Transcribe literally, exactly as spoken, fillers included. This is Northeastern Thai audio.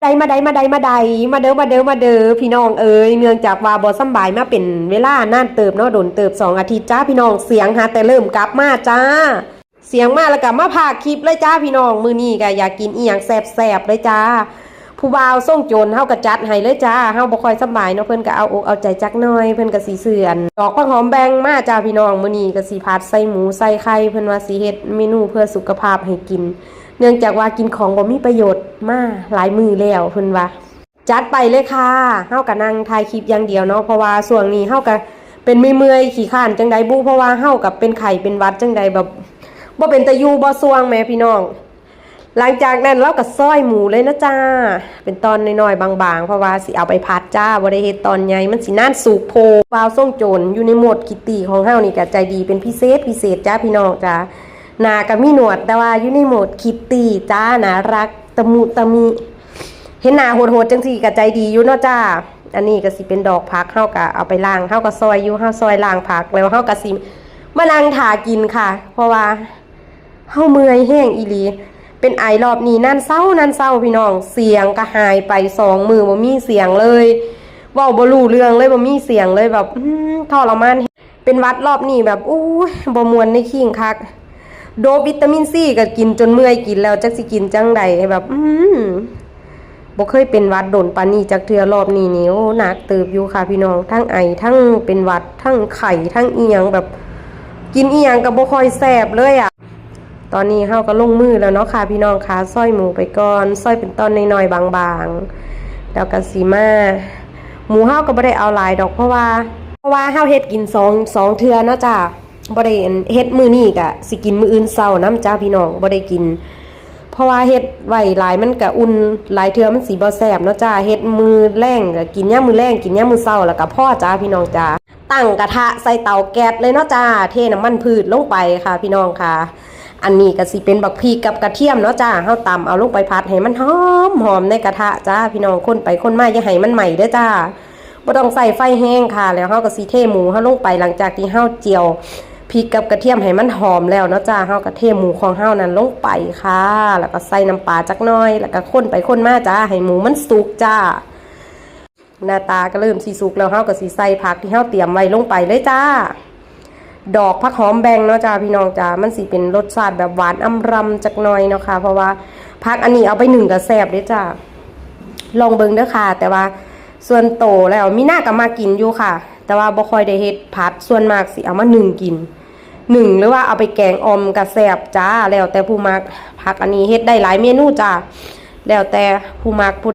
ใดมาใดมาใดมาใด มาเด้อมาเด้อมาเด้อพี่น้องเอ๋ย เนื่องจากว่าบ่สำบายมาเป็นเวลานานเติบเนาะ โดนเติบ สองอาทิตย์จ้าพี่น้อง เสียงหาแต่เริ่มกลับมาจ้า เสียงมาแล้วก็มาพากคลิปเลยจ้าพี่น้อง มื้อนี้ก็อยากกินอีหยังแซ่บๆเลยจ้า ผู้บ่าวทรงโจรเฮาก็จัดให้เลยจ้า เฮาบ่ค่อยสำบายเนาะ เพิ่นก็เอาอกเอาใจจักหน่อย เพิ่นก็สิซื้ออันดอกผักหอมแบ่งมาจ้าพี่น้อง มื้อนี้ก็สิผัดใส่หมูใส่ไข่ เพิ่นว่าสิเฮ็ดเมนูเพื่อสุขภาพให้กิน เนื่องจากว่ากินของบ่มีประโยชน์มาหลายมื้อแล้ว เพิ่นว่า จัดไปเลยค่ะ เฮาก็นั่งถ่ายคลิปอย่างเดียวเนาะ เพราะว่าช่วงนี้เฮาก็เป็นเมื่อยๆขี้คร้านจังใดบุ เพราะว่าเฮาก็เป็นไข้เป็นหวัดจังใดแบบบ่เป็นตาอยู่บ่ส่วงแหมพี่น้อง หลังจากนั้นเราก็ซอยหมูเลยนะจ้า เป็นตอนน้อยๆบางๆ เพราะว่าสิเอาไปผัดจ้า บ่ได้เฮ็ดตอนใหญ่ มันสินานสุกโพด บ่าวทรงโจรอยู่ในโหมดคิตตี้ของเฮานี่ก็ใจดีเป็นพิเศษพิเศษจ้าพี่น้องจ้า หน้าก็มีหนวด แต่ว่าอยู่ในโหมดคิตตี้จ้า น่ารักตะมุตะมิ เห็นหน้าโหดๆจังซี่ก็ใจดีอยู่เนาะจ้า อันนี้ก็สิเป็นดอกผัก เฮาก็เอาไปล้าง เฮาก็ซอยอยู่ เฮาซอยล้างผัก แล้วเฮาก็สิมานั่งถ่ากินค่ะ เพราะว่าเฮาเมื่อยแฮงอีหลี เป็นไอรอบนี้นานเซา นานเซาพี่น้อง เสียงก็หายไปสองมื้อบ่มีเสียงเลย เว้าบ่รู้เรื่องเลย บ่มีเสียงเลย แบบ อืม ทรมาน เป็นหวัดรอบนี้แบบ อู้ย บ่ม่วนในคิงคัก โดปวิตามินซีก็กินจนเมื่อยกินแล้ว จักสิกินจั่งใด แบบ อืม บ่เคยเป็นหวัดโดนปานนี้จักเทื่อ รอบนี้นี่ โอ้ หนักเติบอยู่ค่ะพี่น้อง ทั้งไอ ทั้งเป็นหวัด ทั้งไข้ ทั้งอีหยังแบบ กินอีหยังก็บ่ค่อยแซ่บเลยอะ ตอนนี้เฮาก็ลงมือแล้วเนาะค่ะพี่น้องค่ะ ซอยหมูไปก่อน ซอยเป็นตอนน้อยๆบางๆ แล้วก็สิมา หมูเฮาก็บ่ได้เอาหลายดอก เพราะว่า เพราะว่าเฮาเฮ็ดกินสอง สองเทื่อเนาะจ้า บ่ได้เฮ็ดมื้อนี้ก็สิกินมื้ออื่นเช้านำจ้าพี่น้อง บ่ได้กิน เพราะว่าเฮ็ดไว้หลายมันก็อุ่น หลายเทื่อมันสิบ่แซ่บเนาะจ้า เฮ็ดมื้อแลงก็กินยามมื้อแลง กินยามมื้อเช้า แล้วก็พอจ้าพี่น้องจ้า ตั้งกระทะใส่เตาแก๊สเลยเนาะจ้า เทน้ำมันพืชลงไปค่ะพี่น้องค่ะ อันนี้ก็สิเป็นบักพริกกับกระเทียมเนาะจ้า เฮาตำเอาลงไปผัดให้มันหอมหอมในกระทะจ้าพี่น้อง คนไปคนมาอย่าให้มันไหม้เด้อจ้า บ่ต้องใส่ไฟแฮงค่ะ แล้วเฮาก็สิเทหมูเฮาลงไป หลังจากที่เฮาเจียวพริกกับกระเทียมให้มันหอมแล้วเนาะจ้า เฮาก็เทหมูของเฮานั่นลงไปค่ะ แล้วก็ใส่น้ำปลาจักหน่อย แล้วก็คนไปคนมาจ้า ให้หมูมันสุกจ้า หน้าตาก็เริ่มสิสุกแล้ว เฮาก็สิใส่ผักที่เฮาเตรียมไว้ลงไปเลยจ้า ดอกผักหอมแบ่งเนาะจ้าพี่น้องจ้า มันสิเป็นรสชาติแบบหวานอำลำจักหน่อยเนาะค่ะ เพราะว่าผักอันนี้เอาไปนึ่งก็แซ่บเด้อจ้า ลองเบิ่งเด้อค่ะ แต่ว่าส่วนโตแล้วมีหน้าก็มากินอยู่ค่ะ แต่ว่าบ่ค่อยได้เฮ็ดผัด ส่วนมากสิเอามานึ่งกิน นึ่งหรือว่าเอาไปแกงอ่อมก็แซ่บจ้า แล้วแต่ผู้มัก ผักอันนี้เฮ็ดได้หลายเมนูจ้า แล้วแต่ผู้มักผู้